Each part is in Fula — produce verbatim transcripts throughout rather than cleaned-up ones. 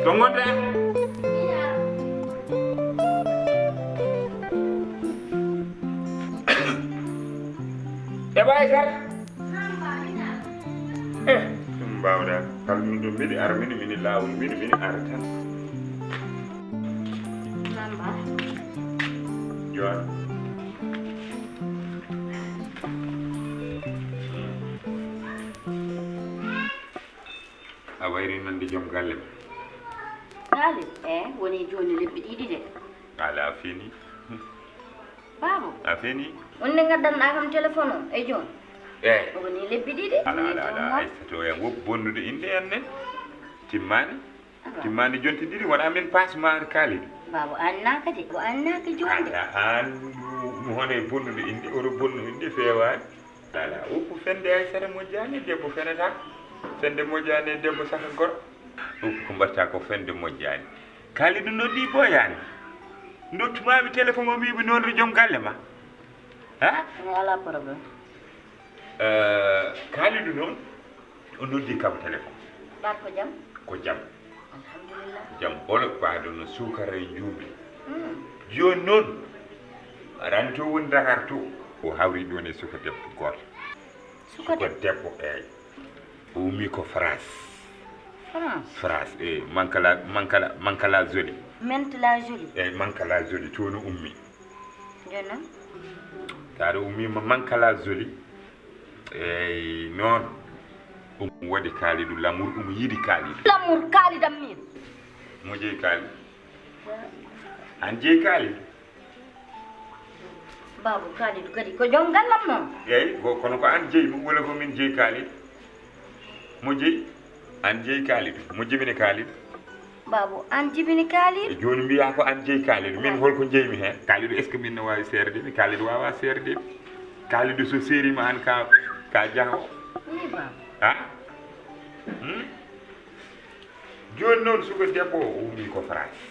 To ngonɗa? E ɓaysar? Eh, ɗum mbawɗa. Kala min ɗum mbiɗi ara, mini, mini laawol, mini, mini ara tan. Mamba. Jowan. A wayri nande joom galle ma. Kaalid, eh, woni jooni lebbi ɗiɗi de. Ala a fini. Baabo. A fini. On ne ngaddanɗaa kam téléphone o e jooni? Eh. Woni lebbi ɗiɗi. Ala, ala, ala, Aysata o en wop bonnude innde en nen. Timmaani. Ala. Timmaani jonti ɗiɗi wona min passe ma Kaalid. Baabo, aan naaka de. Ko aan naaka jooni de. Ala, aan mo hono e bonnude innde, oɗo bonnu innde feewaani. Ala, ukku fende Aysata moƴƴaani, debbo fenata. Fende moƴƴaani e debbo saka gorko. Ukku ko mbaɗta ko fende moƴƴaani. Kaalidu noddi boyaani. Ndottuma mi téléphone o mbiimi noon to joom galle ma. Ha? Mi alaa problème. Eh, Kaalidu noon, o noddi kam téléphone. Mbar ko jam? Ko jam. Alhamdulillah. Jam bolo, ɓaado no suukara e njuumri. Hmm. Jooni noon, aɗa anndi to woni Dakar to. O hawri ɗoon e suka debbo gooto. Suka Suka debbo? Debbo, eey. O ummi ko France. France? France, eey. Mankala, Mankala, Mankala Jolie. Mentla Jolie? Eey, Mankala Jolie, toon o ummi. Jooni noon? Taade o ummiima Mankala Jolie. Eey, noon. Ɗum waɗi Kaalidu lamour, ɗum yiɗi Kaalidu. Lamour Kaalidu am miin. Mo jeyi Kaalidu? Aan jeyi Kaalidu? Baabo, Kaalidu kadi ko joom gallam noon. Eey, ko, kono ko aan jeyi ɗum, walla ko min jeyi Kaalidu? Mo jeyi? Aan jeyi Kaalidu? Mo jibini Kaalidu? Baabo, aan jibini Kaalidu? E jooni mbiyaa ko aan jeyi Kaalidu. Min holko njeymi heen? Kaalidu, est-ce que min ne waawi seerde mi? Kaalidu waawaa seerde mi. Kaalidu so seeriima aan ka, ka jaho. Wi baabo. Ha? Hmm? Jooni noon suka debbo o ummi ko France.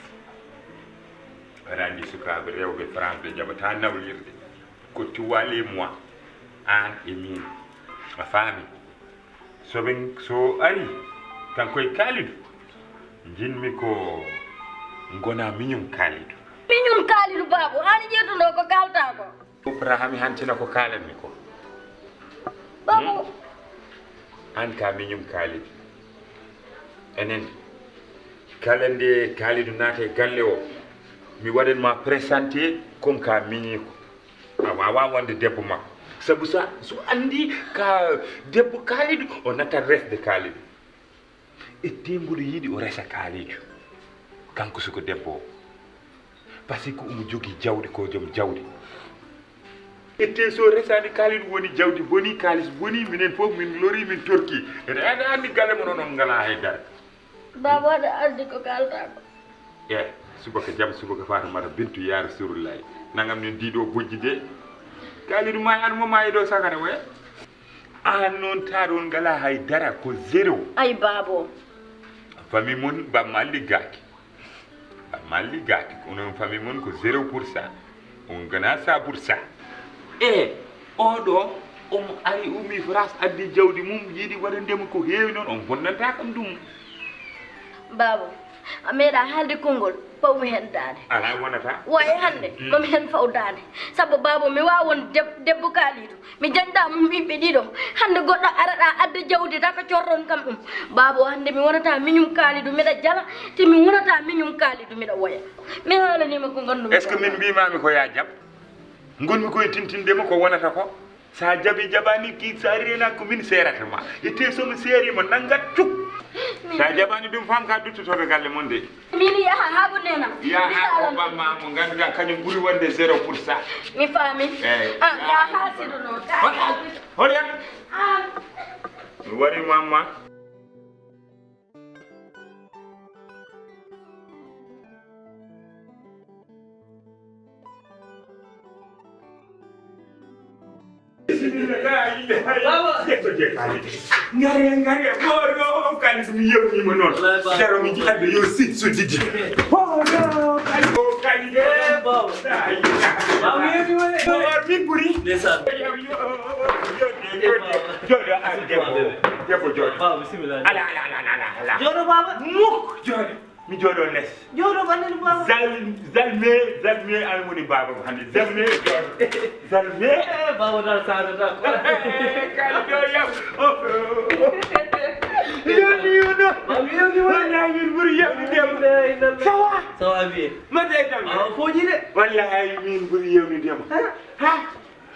Aɗa anndi sukaaɓe rewɓe France ɓe jaɓataa nawlirde. Ko trois mois. Aan e miin. A faami? So ɓe, so ari, kanko e Kaalidu, njiɗmi ko ngona miñum Kaalidu. Miñum Kaalidu, baabo, aan ƴeewtuɗo ko kaaltaa ko. Upra hami hantina ko kaalanmi ko. Baabo. Hmm? Aan ka miñum Kaalidu. Enen, kala nde Kaalidu naata e galle o, mi waɗan ma présenté comme ka miñiiko. A waawaa wonde debbo makko. Sabu so, so anndi ka debbo Kaalidu, o nattat resde Kaalidu. Ete mboɗo yiɗi o resa Kaalidu. Kanko suka debbo o. Parce que omo jogii jawdi, ko joom jawdi. Ete so resaani Kaalidu woni jawdi bonii, kaalis bonii, minen fof min lorii, min torkii. Ete aɗa anndi galle mon onon ngalaa hay dara. Baabo, aɗa anndi ko kaaltaa ko. Eh, subaka jam, subaka Faatumata Bintu, yaa Rasuulullaahi. Nangam nin diiɗo bojji de. Kaalidu maayi, aan mo maayi ɗo sakana waya. Aan noon taar on ngalaa hay dara, ko zéro. Ay baabo. Famille mon, bamma liggaaki. Bamma liggaaki, onon famille mon ko zéro pour cent. On nganaa cent pour cent. E oɗo, omo ari, ummi France, addi jawdi mum, yiɗi waɗande mo ko heewi noon, on bonnantaa kam ɗum. Baabo, a meeɗaa haalde konngol, paw mi heen daande. Alaa wonata. Wayi hannde, mm, ko mi heen faw daande. Sabu baabo, mi waawon deb-, debbo Kaalidu. Mi jañɗaa mum ɓiɓɓe ɗiɗo. Hannde goɗɗo araɗaa adda jawdi tan ko corron kam ɗum. Baabo, hannde mi wonataa miñum Kaalidu, miɗa jala, te mi wonataa miñum Kaalidu, miɗa woya. Mi haalaniima ko nganndu-mi. Est-ce que min mbiimaami ko yaa jaɓ? Ngonmi koye tintinde mo ko wonata ko. Sa jaɓi jaɓaani ki, sa reena ko min seerata ma. Itte so mi seeri mo nanngat cuk. Sa jaɓaani ɗum fam ka duttotooɓe galle mon de. Min yaha haa ko nenam. Yaha haa ko bamma mo ngannduɗaa kañum ɓuri wonde zéro pour cent. Mi faami. Eey. Ah, yaha haa sido noon. Hoɗa? Hoɗa? Ah. Mi wari mamma. Baba. Ngare, ngare, ɓoɗo, kadi so mi yewniima noon. Wallaay, baba. Jaro mi jiɗaɓe yo si so jiddi. Ɓoɗo, kadi o, kadi de. Eh, baba. La ilaha illallah. Baba, yewni wala. Ɓoɗo, min ɓuri. Ndeysaan. Yo, yo, yo, yo, jooɗo, jooɗo, an debbo. Baba. Debbo, jooɗo. Baba, bisimilla. Ala, ala, ala, ala, ala. Jooɗo, baba. Muk, jooɗo. Mi jooɗo les. Jooɗo ko annani baaba. Zalme, zalme, an woni baaba ko hannde. Zalme, jooɗo. Zalme. Eh, baaba dal saadata ko. Kali ɗo yam. Yoni yono. Baaba yoni wala. Wallahi min ɓuri yewnude mo. Ça va? Ça va bien. Mbaɗɗa e tampere? Ah, fooji de. Wallahi min ɓuri yewnude mo. Ha?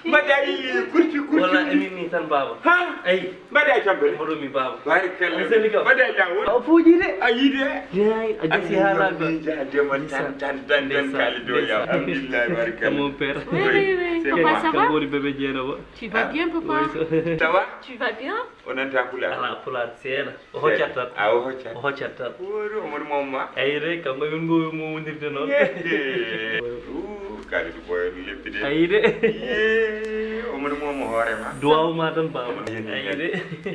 Mbaɗɗa e kurti, kurti. Wala emin ni tan baaba. Ha? Ayi. Mbaɗɗa e tampere? Mboɗo mi baaba. Barikalla. An selli kam. Mbaɗɗa e lawol. A fuuji de. A yiide. Yaay, a gasi haa laabi. Min jaha ndema tan, tan, tan, tan, Kalido ya. Alhamdulillah, barikalla. Mon père. Oui, oui, oui. Papa, ça va? Kam woni bébé Dieynaba. Tu vas bien, papa? Ça va? Tu vas bien? O nanta pulaar? Ala pulaar seeɗa. O hoccat tan. A o hoccat. O hoccat tan. Wori omo ɗum on ma. Eyyi, kanko min mbowi mo wondirde noon. Yedde. Uu, Kalidou Boy, mi leppi de. Ayi de. Yee, omo ɗum on mo hoore ma. Duwaw ma tan, baaba. Omo yani hen. Ayi de.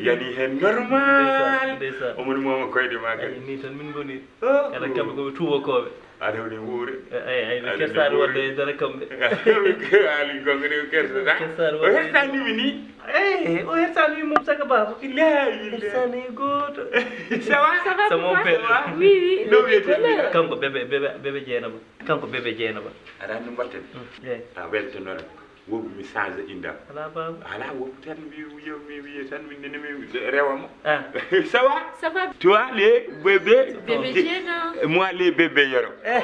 Yani hen normal. Ndeysaan, ndeysaan. Omo ɗum on mo koyɗe ma kadi. Ayi, ni tan min ngoni. Oh. Enen kamɓe ko ɓe tuubakooɓe. Aɗa woni wuure. Ay, ay, mi kersaani wonde e dara kamɓe. Ali gonga ne kersa. Kersaani wonde. O hertani mi ni. Eh, o hertani mi mum saka baaba. Billahi, billahi. Hertani gooto. Ça va? Ça va, mon père. Oui, oui. No wiyete mi? Kanko bébé, bébé, bébé Dieynaba. Kanko bébé Dieynaba. Aɗa anndi mbatten? Eh. A weltanore. Woɓɓe mi change inda. Ala baaba. Ala woɓɓe tan mi wiya, mi wiya tan mi nene mi rewa mo. Ah. Ça va? Ça va. Toi, les bébés. Bébé Diena. Moi, les bébés Yoro. Eh.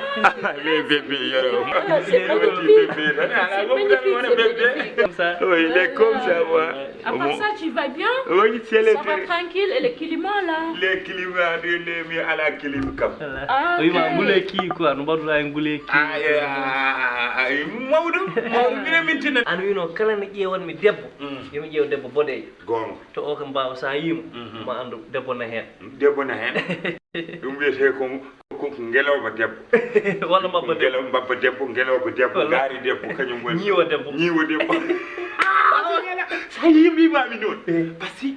Les bébés Yoro. Ah, c'est magnifique. Bébé tan. Ala woɓɓe tan wona bébé. Comme ça. Oui, il est comme ça, moi. À part ça, tu vas bien? Oui, c'est le. Ça va tranquille et le climat là? Le climat de, le, mi ala clim kam. Ah, o wima ngule ki quoi, no mbaɗuɗa e ngule ki. Ah, eh, ah, ah, ah, ah, mawɗo, mawɗo, minen min tinna. An wino kala ne ƴeewanmi debbo, mm, yo mi ƴeew debbo boɗeejo. Goonga. To o kam mbaawa sa yiimo, mhm, ma anndu debbo na heen. Debbo na heen. Ɗum wiyetee ko, ko, ko ngelooba debbo. Walla mbabba debbo. Ngelo-, mbabba debbo, ngelooba debbo, walla ngaari debbo, kañum woni. Ñiiwa debbo. Ñiiwa debbo. Sa yii mbiimaami noon. Eh. Parce que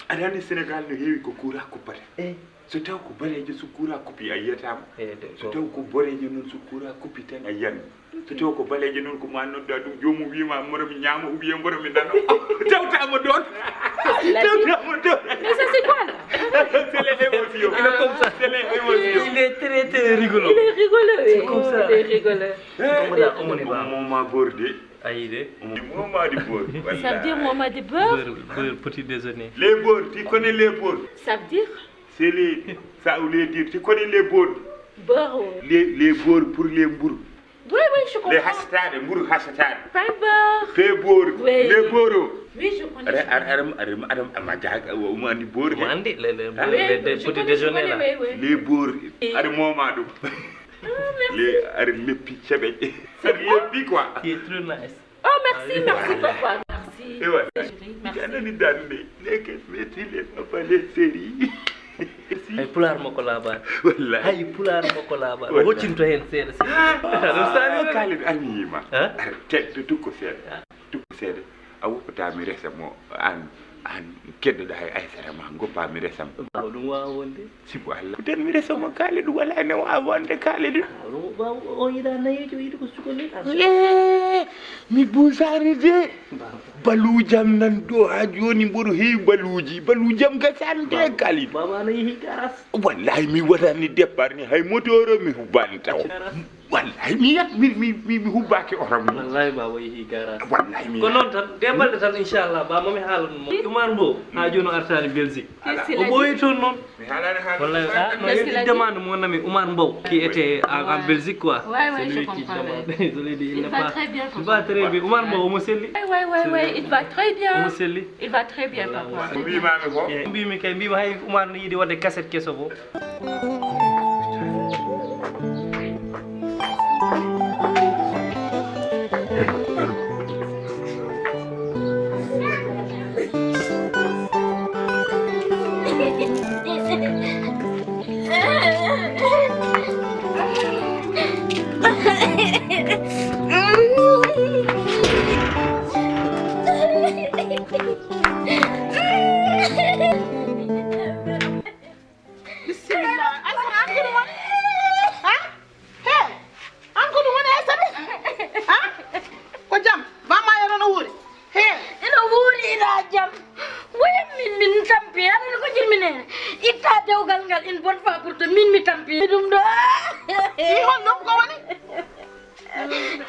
aɗa anndi Sénégal no heewi ko kuuraa kuppata. Eh. So taw ko baleejo, so kuuraa kuppi a yiyataama. Eh, de, so taw ko boɗeejo noon, so kuuraa kuppi tan a yiyan. So taw ko baleejo noon, ko ma nodda ɗum, joomum wiima mboɗo mi ñaama ou bien mboɗo mi nano. Tawtaama ɗoon. Tawtaama ɗoon. Mais ça, c'est quoi, là? C'est les émotions. Il est comme ça. C'est les émotions. Il est très, très rigolo. Il est rigolo, oui. C'est comme ça. Il est rigolo. Eh, omo da, omo ne ba. Omo ma borde. Ayi de. Omo ma di borde. Ça veut dire moment de beurre? Beurre, beurre, petit déjeuner. Les beurres, tu connais les beurres? Ça veut dire? C'est les, ça voulait dire, tu connais les beurres? Beurre, oui. Les, les beurres pour les mburu. Oui, oui, je comprends. Les hashtade, mburu hashtade. Pain beurre. Pain beurre. Oui. Les beurres. Oui, je connais. Are, are, are, are, are, ama jaga, o, omo anndi beurre. Omo anndi, le, le, hein? Oui, le, le petit déjeuner là. Oui, oui. Les beurres. Oui. Are mooma ɗum. Ah, merci. Les, are leppi ceɓe. Are leppi quoi. Qui est très nice. Oh, merci, merci, papa, merci. Et ouais. C'est joli, merci. Mbiɗa nani darnde, leke, meti, le, papa, le, série. Hay pulaar makko laabaani. Wallahi. Hay pulaar makko laabaani. Wallahi. O hoccinto heen seeɗa, seeɗa. Ah, ɗum saami. Kalidou, an mi yiima. Hein? Ar, te, te, tukko seeɗa. Ah. Tukko seeɗa. A woppata mi resa mo, an, an keddoɗa hay Aysata ma, goppa mi resa mo. Baaba, ɗum waawa wonde. Sibu Allah. Ko tan mi resa mo Kalidou, wala ne waawa wonde Kalidou. Ah, ɗum waawa, o yiɗa nayeejo, o yiɗi ko suka ni. Eh, mi buusaani de. Baaba. Baluujam nan ɗo haa jooni, mboɗo heewi baluuji. Baluujam gasaani de, Kalidou. Baaba, ana yehi garas. Wallahi, mi waɗani départ ni, hay moteur o mi hubbaani taw. Garas. Wallahi, mi yiyat, mi, mi, mi, mi hubbaaki oto mum. Wallahi, baaba yehi garas. Wallahi, mi. Ko noon tan, nde balɗe tan, inchallah, ba, mami haalan mo. Oumar Mbow, haa jooni o artaani Belgique. Qu'est-ce qu'il a dit? O ɓooyi toon noon. Mi haalaani haala. Wallahi, ah, no, qu'est-ce qu'il a dit? Demande mon ami Oumar Mbow, qui était en, en Belgique, quoi. Ouais, ouais, je comprends, ouais. C'est lui qui demande. Je lui ai dit, il n'est pas, il va très bien, papa. Il va très bien. Oumar Mbow, omo selli. Ouais, ouais, ouais, ouais, il va très bien. Omo selli. Il va très bien, papa. Wallahi. Ko mbiimaami ko? Eh, mbiimi kay, mbiimi hay Oumar no yiɗi waɗde cassette keso ko. Bisimilla. Aysata, an ko ɗum woni? Ha? He? An ko ɗum woni, Aysata? Ha? Ko jam? Bamma Yero no wuuri? He? Ina wuuri, ina jam. Woyam min, min tampi, aɗa ko jirmi nene. Itta A dewgal ngal, une bonne fois pour tout, min mi tampi ɗum ɗo. I hol ɗum ko woni?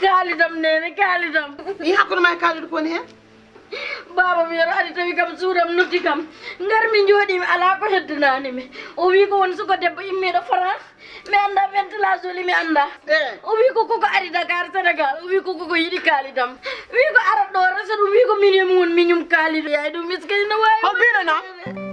Kaalidam, neene, kaalidam. I hakkunde ma e kaalidu ko woni hen? Baaba mi yero ari tawi kam suudam noddi kam. Ngar mi jooɗi mi alaa ko heddanani mi. O wi ko won suko debbo immiiɗo France. Mi annda ɓen tala joli mi annda. O wi ko koko ari Dakar Sénégal. O wi ko koko yiɗi kaalidam. Wi ko arat ɗo resa ɗum wi ko min e mum won miñum kaalidu. Yaay ɗum miskino no wawi. Hol biɗo na?